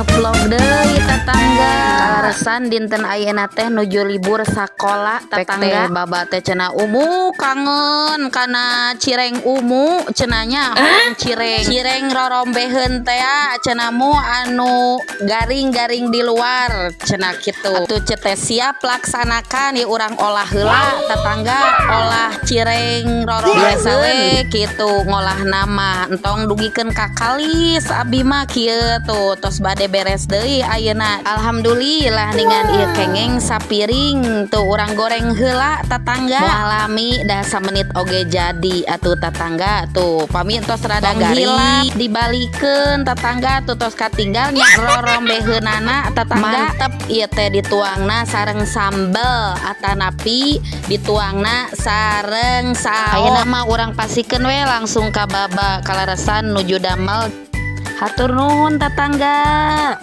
Ngevlog deui, tetangga. Kaleresan dinten ayeuna teh nuju libur sakola, tetangga. Baba teh cenah umu kangen kana cireng umu cenah nya, cireng cireng rorombeheun teh cenah mu, anu garing-garing di luar cenah kitu. Atuh teh siap laksanakan ya, urang olah heula, tetangga, olah cireng rorombeheun. Biasa we kitu ngolahna mah, entong dugikeun ka kalis. Abi mah kieu tuh, tos bade beres deui ayeuna, alhamdulillah. Ningan ieu kengeng sapiring tuh, urang goreng heula, tetangga. Moal lami dah, samenit oge jadi atuh, tetangga. Tuh, pami tos rada garing dibalikeun, tetangga. Tuh, tos katinggal nya rorombeheunana, tetangga. Mantep ieu teh dituangna sareng sambel atanapi dituangna sareng saos. Ayeuna mah urang pasikeun we langsung ka baba, kaleresan nuju damel. Hatur nuhun, tetangga.